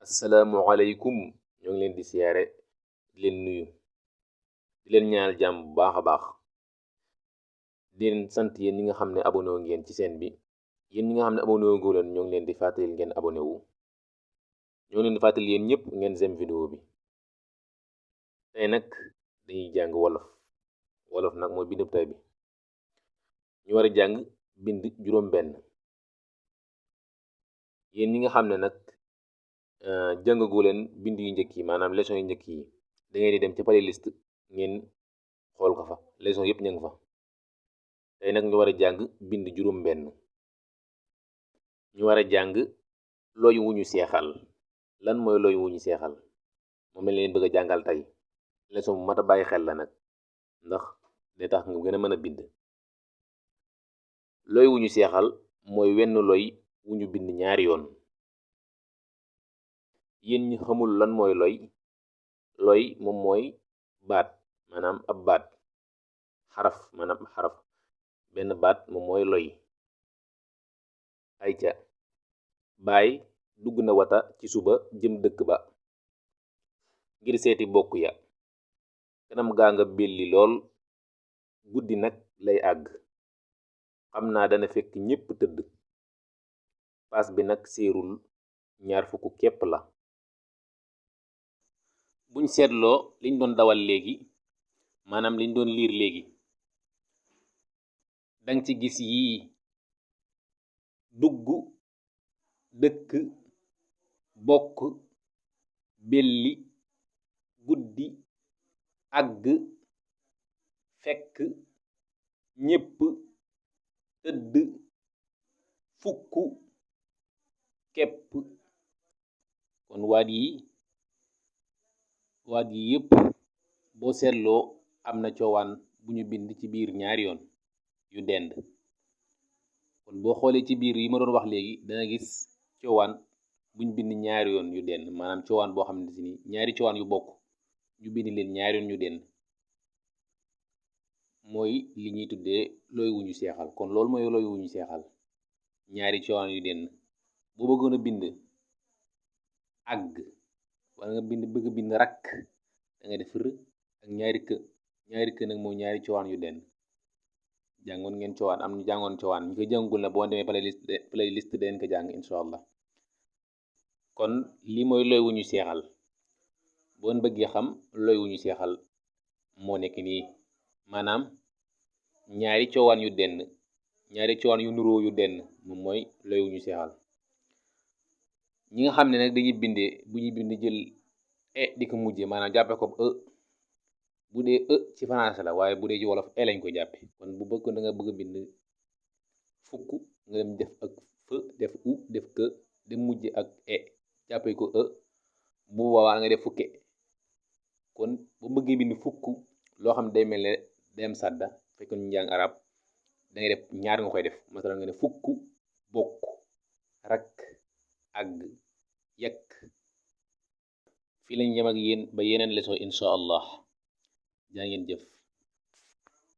asalaamualeykum ñoo ngi leen di siyaare di leen nuyu di leen ñaanal jàmm bu baax a baax di leen sant yéen ñi nga xam ne abonné wu ngeen ci seen bi yéen ñi nga xam ne abonné wu leen ñoo ngi leen di fàttali ngeen abonné wu ñoo ngi leen di fàttali yéen ñëpp ngeen sem vidéo bi tey nag dañuy jàng wolof nag mooy bindub tey bi ñu war a jàng bind juróom benn yéen ñi nga xam ne nag jàngagu leen bind yu njëkk yi maanaam leçon yu njëkk yi da ngeen di dem ci playlist ngeen xool ko fa leçon yëpp ña ngi fa tey nag ñu war a jàng bind juróom benn ñu war a jàng looy wuñu seexal lan mooy looy wuñu seexal moom lañ leen bëgg a jàngal tey leçon bu mat a bàyyi xel la nag ndax day tax nga gën a mën a bind looy wuñu seexal mooy wenn looy wuñu bind ñaari yoon yéen ñi xamul lan mooy looy moom mooy baat maanaam ab baat xaraf maanaam xaraf benn baat moom mooy looy ayca baay dugg na wata ci suba jëm dëkk ba ngir seeti bokk ya kanam gaa nga belli lool guddi nag lay àgg xam naa dana fekk ñépp tëdd paas bi nag seerul $20 képp la buñ seetloo liñ doon dawal léegi maanaam liñ doon liir léegi dang ci gis yii dugg dëkk bokk belli guddi àgg fekk ñépp tëdd fukk képp kon waat yi yépp boo seetloo am na coowaan bu ñu bind ci biir ñaari yoon yu dend kon boo xoolee ci biir yi ma doon wax léegi dana gis coowaan buñ bind ñaari yoon yu dend maanaam coowaan boo xam ne si ni ñaari coowaan yu bokk ñu bind leen ñaari yoon yu dend mooy li ñuy tuddee looy wuñu seexal kon loolu mooy looy wuñu seexal ñaari coowaan yu dend boo bëggoon a bind àgg wala nga bëgg bind rakk da nga def r ak ñaari kë nag mooy ñaari coowaan yu dend jàngoon ngeen coowaan am ñu jàngoon coowaan ñu ko jàngul na boo demee playlist den ko jàng insha allah kon lii mooy looy wuñu seexal boon bëggee xam looy wuñu seexal moo nekk nii maanaam ñaari coowaan yu dend ñaari coowaan yu nuroo yu dend moom mooy looy wuñu seexal ñi nga xam ne nag dañuy bindee bu ñuy bind jël di ko mujje maanaam jàppe ko bu dee ci français la waaye bu dee ci wolof lañ koy jàppe kon bu bëgg da nga bëgg a bind fukk nga dem def ak def def que dem mujje ak jàppe ko bu boobaa nga def fukke kon bu bëggee bind fukk loo xam ne day mel ne dem sàdda fekkoon ñu njàng arab da ngay def ñaar nga koy def masalan nga ne fukk bokk rakk àgg yekk fii lañ yem ak yéen ba yeneen leçon insha allah jaa ngeen jëf